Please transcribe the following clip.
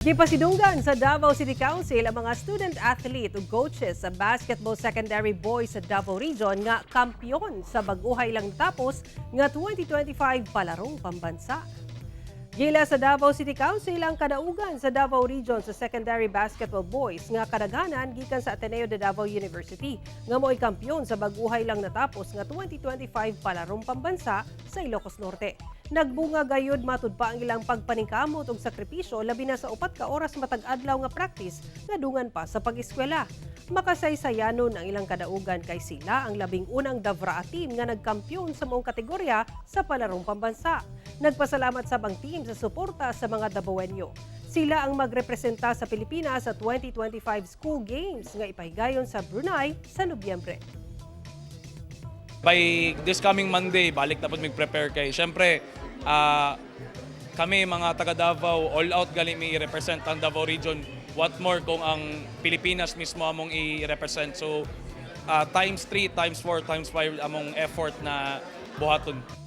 Gipasidunggan sa Davao City Council ang mga student athlete ug coaches sa basketball secondary boys sa Davao Region nga kampiyon sa bag-ohay lang natapos nga 2025 Palarong Pambansa. Giila sa Davao City Council ang kadaugan sa Davao Region sa secondary basketball boys nga kadaghanan gikan sa Ateneo de Davao University nga mo'y kampiyon sa bag-ohay lang natapos nga 2025 Palarong Pambansa sa Ilocos Norte. Nagbunga gayud matud pa ang ilang pagpaningkamot ug sakripisyo, labi na sa 4 ka oras matag adlaw nga practice nga dungan pa sa pag-eskwela. Makasaysayanon ang ilang kadaugan kay sila ang 11 na Davraa team nga nagkampiyon sa maong kategorya sa Palarong Pambansa. Nagpasalamat sab ang team sa suporta sa mga Dabawenyo. Sila ang magrepresenta sa Pilipinas sa 2025 School Games nga ipahigayon sa Brunei sa Nobyembre. By this coming Monday, balik na po mag-prepare kay. Siyempre, kami mga taga Davao, all out gali mi i-represent ang Davao Region. What more kung ang Pilipinas mismo among i-represent. So, times 3, times 4, times 5 among effort na buhaton.